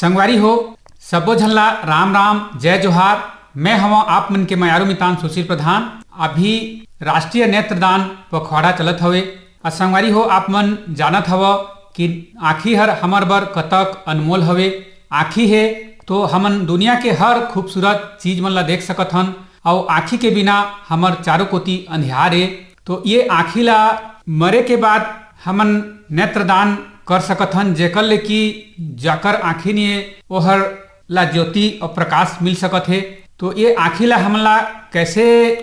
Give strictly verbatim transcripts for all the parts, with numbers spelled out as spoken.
संगवारी हो, सबो झन ला राम राम, जय जोहार। मैं हवं आप मन के मयारू मितान सुशील प्रधान। अभी राष्ट्रीय नेत्रदान पखवाड़ा चलत हवे। अ संगवारी हो, आप मन जानत हव कि आँखी हर हमर बर कतक अनमोल हवे। आँखी हे तो हमन दुनिया के हर खूबसूरत चीज मन ला देख सकत हन, अउ आँखी के बिना हमर चारों कोती अंधियार ए। तो ये आँखी ला मरे के बाद हमन नेत्रदान कर सकत हन, जेकर ले कि जाकर आँखी नहीं ए, ओहर ला ज्योति अउ प्रकाश मिल सकत हे। तो ये आँखी ला हमन ला कैसे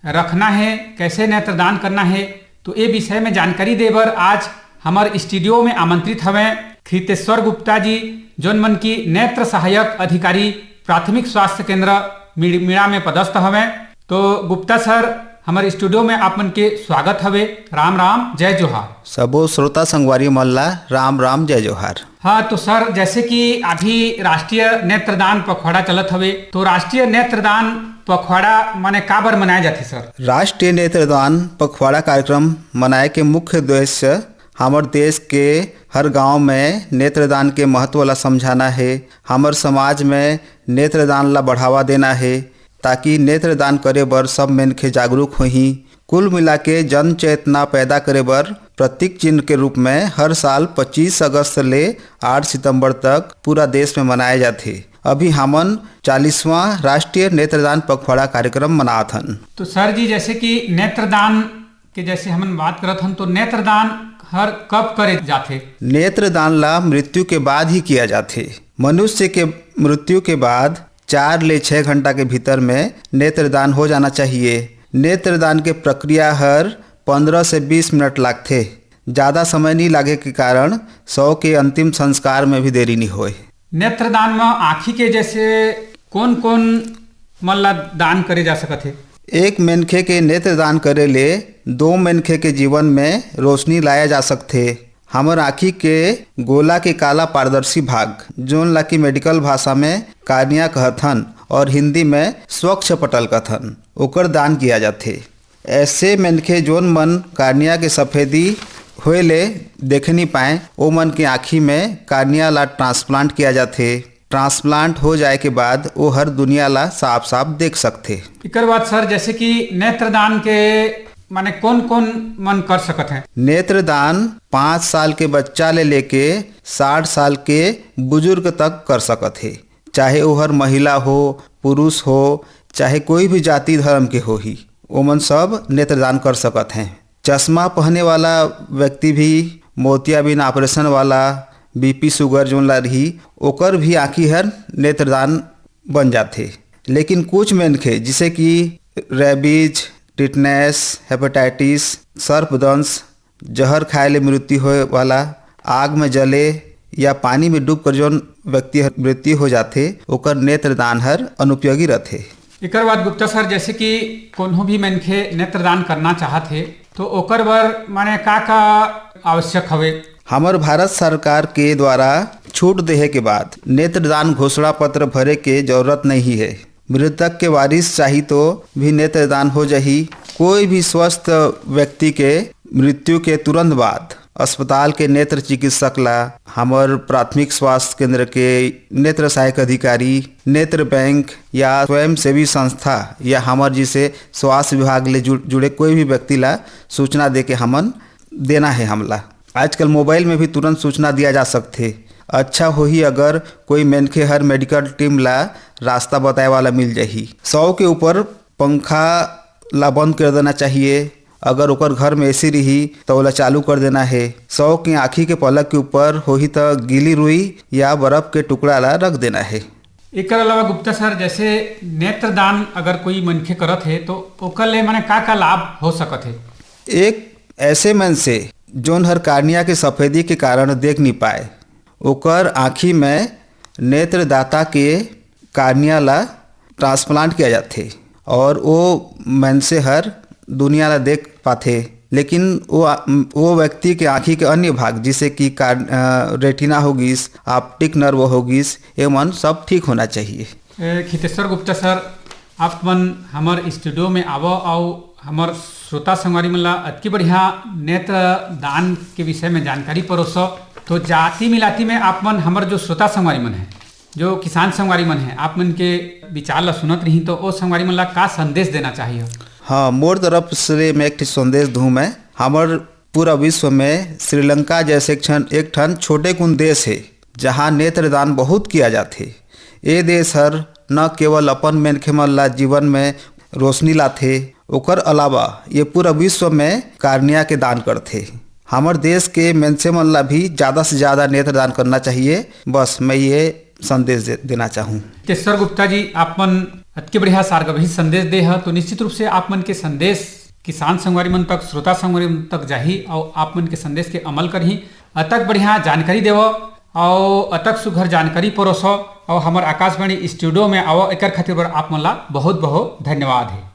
रखना हे, कैसे नेत्रदान करना हे, तो ये विषय में जानकारी दे बर आज हमर स्टूडियो में आमंत्रित हवैं खितेश्वर गुप्ता जी, जोन मन की नेत्र सहायक अधिकारी प्राथमिक स्वास्थ्य केंद्र मिड़-, मिड़ा में पदस्थ हवैं। तो गुप्ता सर, हमर स्टूडियो में आप मन के स्वागत हवे। राम राम, जय जोहार। सबो श्रोता संगवारी मन ला राम राम, जय जोहार। हाँ, तो सर, जैसे कि अभी राष्ट्रीय नेत्रदान पखवाड़ा चलत हवे, तो राष्ट्रीय नेत्रदान पखवाड़ा माने काबर मनाया जाथे सर? राष्ट्रीय नेत्रदान पखवाड़ा कार्यक्रम मनाए के मुख्य उद्देश्य हमर देश के हर गांव में नेत्रदान के महत्व ला समझाना हे, हमर समाज में नेत्रदान ला बढ़ावा देना हे, ताकि नेत्रदान करे बर सब मनखे जागरूक होही। कुल मिला के जन चेतना पैदा करे बर प्रतीक चिन्ह के रूप में हर साल पच्चीस अगस्त ले आठ सितंबर तक पूरा देश में मनाए जाथे। अभी हमन चालीसवाँ राष्ट्रीय नेत्रदान पखवाड़ा कार्यक्रम मनात हन। तो सर जी, जैसे कि नेत्रदान के जैसे हमन बात करत हन, तो नेत्रदान हर कब करे जाथे? नेत्रदान ला मृत्यु के बाद ही किया जाथे। मनुष्य के मृत्यु के बाद चार ले छह घंटा के भीतर में नेत्रदान हो जाना चाहिए। नेत्रदान के प्रक्रिया हर पन्द्रह से बीस मिनट लागथे। ज्यादा समय नहीं लागे के कारण शव के अंतिम संस्कार में भी देरी नहीं होए। नेत्रदान म आँखी के जैसे कोन-कोन मन ला दान करे जा सकत हे? एक मनखे के नेत्रदान करे ले दो मनखे के जीवन में रोशनी लाया जा सकथे। हमर आँखी के गोला के काला पारदर्शी भाग, जोन ला कि मेडिकल भाषा में कार्निया कहथन और हिंदी में स्वच्छ पटल कहथन, ओकर दान किया जाथे। ऐसे मनखे जोन मन कार्निया के सफेदी होए ले देखे नहीं पाए, ओ मन के आँखी में कार्निया ला ट्रांसप्लांट किया जाथे। ट्रांसप्लांट हो जाए के बाद ओ हर दुनिया ला साफ-साफ देख सकथे। एकर बाद सर, जैसे कि नेत्रदान के माने कोन-कोन मन कर सकत हैं? नेत्रदान पाँच साल के बच्चा ले लेके साठ साल के बुजुर्ग तक कर सकत हे। चाहे ओहर महिला हो, पुरुष हो, चाहे कोई भी जाति धर्म के होही, ओमन सब नेत्रदान कर सकत हैं। चश्मा पहने वाला व्यक्ति भी, मोतियाबिंद ऑपरेशन वाला, बीपी शुगर जोन ला रही, ओकर भी आँखी हर नेत्रदान बन जाथे। लेकिन कुछ मनखे, जैसे कि रैबीज, टिटनेस, हेपेटाइटिस, सर्पदंश, जहर खाए ले मृत्यु होए वाला, आग में जले या पानी में डूब कर जोन व्यक्ति हर मृत्यु हो जाथे, ओकर नेत्रदान हर अनुपयोगी रथे। एकर बाद गुप्ता सर, जैसे कि कोनो भी मनखे नेत्रदान करना चाहत हे, तो ओकर बर माने का-का आवश्यक हवे? हमर भारत सरकार के द्वारा छूट देहे के बाद नेत्रदान घोषणा पत्र भरे के जरूरत नहीं है। मृतक के वारिस चाही तो भी नेत्रदान हो जाही। कोई भी स्वस्थ व्यक्ति के मृत्यु के तुरंत बाद अस्पताल के नेत्र चिकित्सक ला, हमर प्राथमिक स्वास्थ्य केंद्र के नेत्र सहायक अधिकारी, नेत्र बैंक या स्वयंसेवी संस्था या हमर जैसे स्वास्थ्य विभाग ले जुड़-, जुड़े कोई भी व्यक्ति ला सूचना दे के हमन देना है हमला। आजकल मोबाइल में भी तुरंत सूचना दिया जा सकथे। अच्छा होही अगर कोई मनखे हर मेडिकल टीम ला रास्ता बताए वाला मिल जाही। शव के ऊपर पंखा ला बंद कर देना चाहिए। अगर ओकर घर में एसी रही तो ओला चालू कर देना है। शव के आँखी के पलक के ऊपर होही त गीली रुई या बर्फ के टुकड़ा ला रख देना है। एकर अलावा गुप्ता सर, जैसे नेत्रदान अगर कोई मनखे करत हे तो ओकर ले माने का-का लाभ हो सकत हे? एक ऐसे मन से जोन हर कार्निया के सफेदी के कारण देख नहीं पाए, ओकर आँखी में नेत्रदाता के कार्निया ला ट्रांसप्लांट किया जाथे और वो मनसे हर दुनिया ला देख पाथे, लेकिन वो, वो व्यक्ति के आँखी के अन्य भाग, जैसे कि कार-, अ, रेटिना होगिस, ऑप्टिक नर्व होगिस, ये मन सब ठीक होना चाहिए। ए, खितेश्वर गुप्ता सर, आप मन हमर स्टूडियो में आवो, अउ हमर श्रोता संगवारी मन ला अतकी बढ़िया नेत्र दान के विषय में जानकारी परोसो। तो जाति मिलाती में आप मन हमर जो श्रोता संगवारी मन हैं, जो किसान संगवारी मन हे, आप मन के विचार ला सुनत रही, तो ओ संगवारी मन ला का संदेश देना चाहिए? हाँ, मोर तरफ से मैं एक ठे संदेश दूँ। मैं, हमर पूरा विश्व में श्रीलंका जैसे एक ठन, एक ठन छोटे कुन देश हे, जहाँ नेत्रदान बहुत किया जाथे। ए देश हर न केवल अपन मनखे मन ला जीवन में रोशनी लाथे, ओकर अलावा ये पूरा विश्व में कार्निया के दान करथे। हमर देश के मनसे मन ला भी ज्यादा से ज्यादा नेत्रदान करना चाहिए। बस मैं ये संदेश दे, देना चाहूँ। तेश्वर गुप्ता जी, आप मन अतके बढ़िया सारगर्भित संदेश दे ह, तो निश्चित रूप से आप मन के संदेश किसान संगवारी मन तक, श्रोता संगवारी मन तक जाही, और आप मन के संदेश के अमल करही। अतक बढ़िया जानकारी देव, और अतक सुघर जानकारी परोसो, और हमर आकाशवाणी स्टूडियो में आवो, एकर खातिर बर आप मन ला बहुत बहुत धन्यवाद हे।